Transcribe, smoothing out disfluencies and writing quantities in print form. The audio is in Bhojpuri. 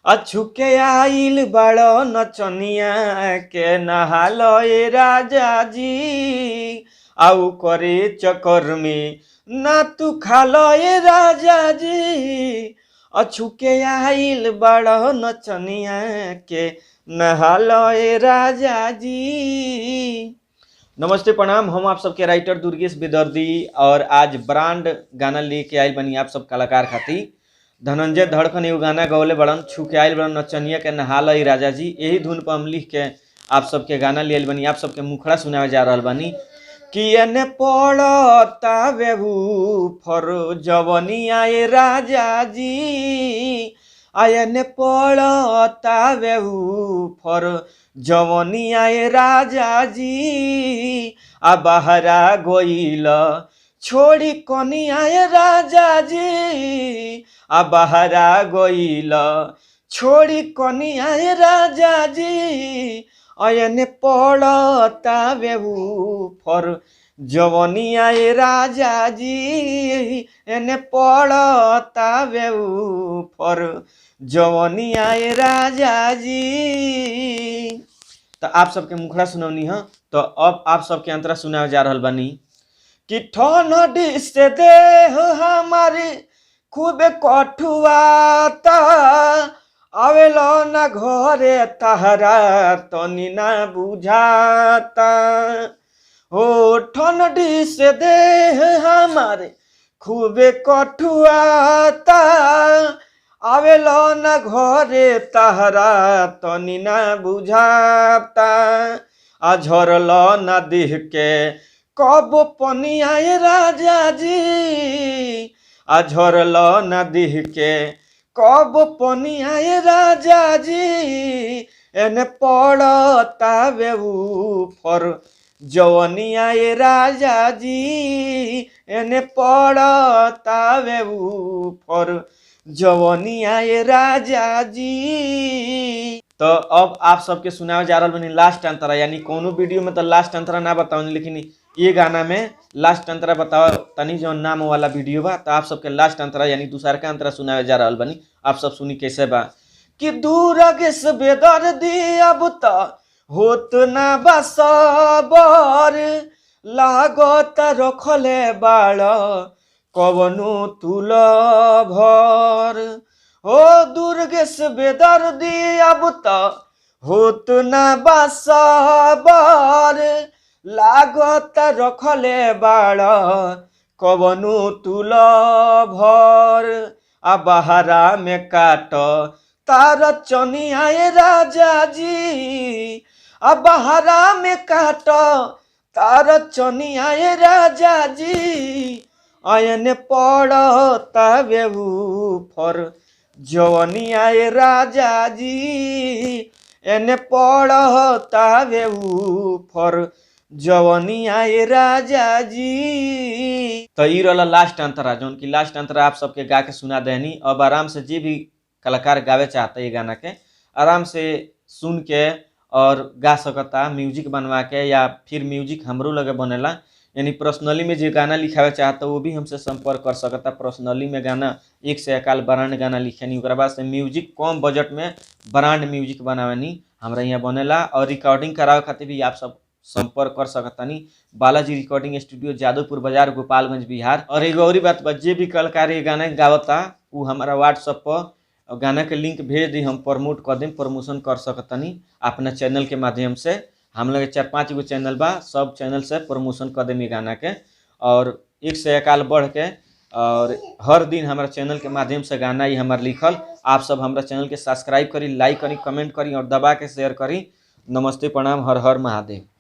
अछुके आइल बड़ो नचनिया के नहालो ए राजा जी, आउ करे चक्कर में ना तू खालो ए राजा जी। अछुके आइल बड़ो नचनिया के नहालो ए राजा जी। नमस्ते प्रणाम, हम आप सबके राइटर दुर्गेश बेदर्दी और आज ब्रांड गाना लेके आइल बनी आप सब कलाकार खातिर। धनंजय धड़कन एगो गाना गौले बड़न, छू के आइल बड़न नचनिया के नहाल राजा जी। यही धुन पर हम लिख के आप सबके गाना ले आइल बनी, आप सबके मुखड़ा सुनावे जा रहल बानी कि एने पड़ता बेहू फर जवनिया ए राजा जी, आयने पड़ता बेहू फर जवनिया ए राजा जी। आ बहरा गोइल छोड़ी कनिया ए राजा जी, आ बहरा गोइल छोड़ी कनिया ए राजा जी। अयने पड़ता बेहू फर जवनिया ए राजा जी, एने पड़ता बेहू फर जवनिया ए राजा जी। तो आप सबके मुखड़ा सुनौनी है, तो अब आप सबके अंतरा सुनावे जा रहल बानी कि ठन से देह हमारी खूबे कठुआता, आवेलो ना घरे तहरा तनी ना बुझाता। हो ठन से देह हमारे खूबे कठुआता, आवेलो ना घरे तहरा तनी ना बुझाता। आ झरल ना देह के कब पनिया ए राजा जी, आ झरल ना देह के कब पनिया ए राजा जी। एने पड़ता बेहू फर जवनिया ए राजा जी, एने पड़ता बेहू फर जवनिया ए राजा जी। तो अब आप सबके सुनावे जा रहल बानी लास्ट अंतरा, यानी कोनो वीडियो में तो लास्ट अंतरा ना बताऊँ, लेकिन ये गाना में लास्ट अंतरा बताओ तनी जो नाम वाला वीडियो बा। तो आप सबके लास्ट अंतरा यानी दूसर का अंतरा सुनावे जा रहल बानी, आप सब सुनी कैसे बा कि दूर से बेदर्दी अब त होत ना बसबर, लागत रखले बाड़ कवनो तुल भर। हो दुर्गेश बेदर्दी अब त होत ना बसबर, लागत रखले बाड़ कवनो तुल भर। आ बहरा में काट तार चनिया ए राजा जी, आ बहरा में काट तार चनिया ए राजा जी। अयने पड़ता बेहू फर जवनिया ए राजा जी, एने पड़ता बेहू फर जवनिया ए राजा जी। तो ई रहला लास्ट अंतरा, जौन की लास्ट अंतरा आप सबके गा के सुना देनी। अब आराम से जे भी कलाकार गावे चाहता ये गाना के आराम से सुन के और गा सकता, म्यूजिक बनवा के या फिर म्यूजिक हमरो लगे बनेला, यानी पर्सनली में जो गाना लिखावे चाहता वो भी हमसे संपर्क कर सकता। पर्सनली में गाना एक से अकाल ब्रांड गाना लिखेनी, ओकरा बाद से म्यूजिक कम बजट में ब्रांड म्यूजिक बनावेनी हमरा यहाँ बनेला। और रिकॉर्डिंग करावे खातिर भी आप सब संपर्क कर सकतानी, बालाजी रिकॉर्डिंग स्टूडियो, जादवपुर बाजार, गोपालगंज, बिहार। और एगो और बात बा, जे भी कलाकार ये गाना गावता वो हमारा व्हाट्सअप पर गाना के लिंक भेज दी, हम प्रमोट कर देम, प्रमोशन कर सकतानी अपना चैनल के माध्यम से। हम लोग 4-5 गो चैनल बा, सब चैनल से प्रमोशन कर देम ये गाना के। और एक से अकाल बढ़ के और हर दिन हमारा चैनल के माध्यम से गाना ही हमार लिखल। आप सब हमारा चैनल के सब्सक्राइब करी, लाइक करी, कमेंट करी और दबा के शेयर करी। नमस्ते, प्रणाम, हर हर महादेव।